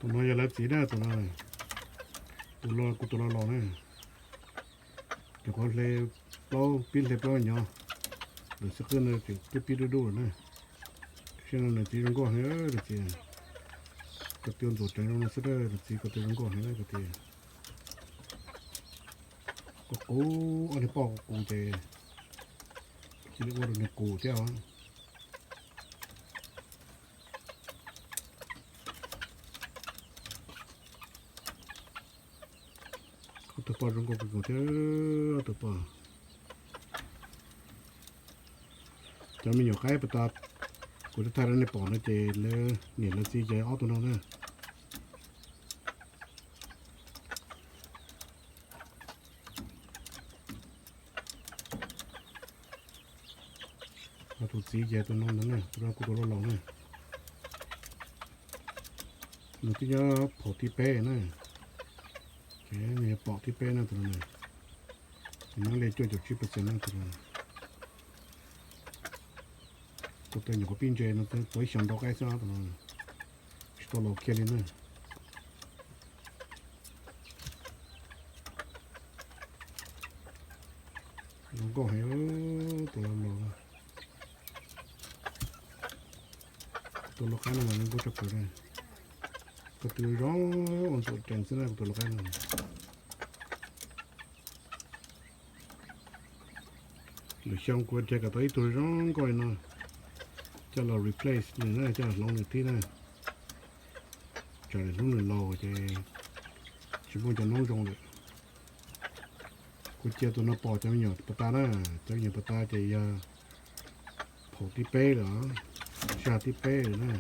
Tus no yog lawv txiv na, tus no, tus los kuv tus los laus na. Cov qhuav hle plaub pib hle plaub nyov, lawv xwb qwb no tseem twb pib dub dub lawm na. Saib no nws txiv zoo nkauj heev, nws txiv. Ko tw ntxuav tseev zoo no xwb, nws txiv ko tw zoo nkauj heev ko tw. Qus qus, ob niag poj qus qus ces cia li ua rau nws qus thiab os. Ob tug poj zoo nkauj kawg nkaus thiab, ob tug poj. Cov me nyuam qaib puas tas, kuv thaij rau nej pom no ces lawv niam lawv txiv ces ob tug no na. Tus txiv ces tus no ntag na, tus no kuv tus los laus na. Nws twb nyob phaum thib peb na. Ces nws yog pom thib peb na tus no na. Nws nyob li cuaj caum tsib percent na tus no. Tus twg nyuam qhuav pib ntse no, tau ib xyoos ntau qaib xwb tus no. Tsis tau laus kiag li na. Zoo nkauj heev, tus los laus. Tus lau qaib no mas zoo nkauj tshaj plaws na. Ko tw zoo ua ntxuam rees xwb na, kuv tus lau qaib no. Lwm xyoo kuv dhia kom tau ib tug zoo nkauj li no coj los replace nws na, coj los hloov nws thiab na. Tsam lwm hnub nws laus ces tsis muaj cov noob zoo lawm. Kuv cia tus no pom cov me nyuam puas tas na, cov me nyuam puas tas ces yog phaum thib peb lawm, sij hawm thib peb lawm na.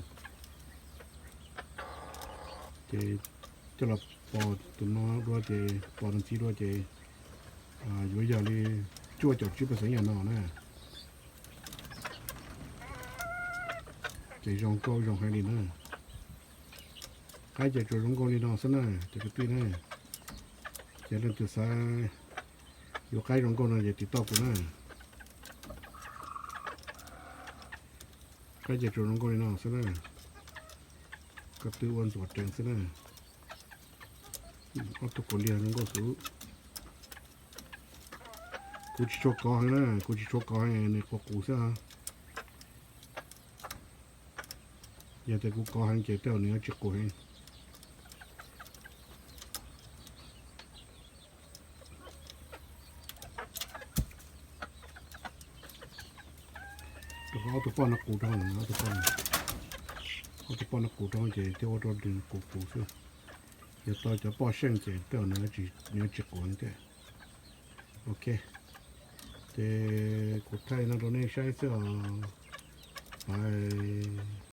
Ces coj los pom tus no dua ces pom nws txiv dua ces yuav yog li cuaj caum tsib percent yam no na. Ces zoo nkauj zoo heev li na. Qaib ces tsuas zoo nkauj li no xwb na cov kwv tij na. Ces leej twg xav yuav qaib zoo nkauj no ces tiv toj kuv na. Qaib ces tsuas zoo nkauj li no xwb na. Ko tw ua ntxuam rees xwb na. Ob tug kaus liag zoo nkauj xwb. Kuv tsis tshua kov heev na, kuv tsis tshua kov heev, nws qus qus xwb. Yog tias kuv kov heev ces tej zaum nws yuav tsis qus heev. Rau qhov ob tug poj no qus rau, ob tug poj no qus rau ces thiaj ua rau nws qus qus xwb. Yog tau cov poj seej ces tej zaum nws yuav tsis qus heev thiab. Ok, ces kuv thaij no rau nej saib xwb os. Bye.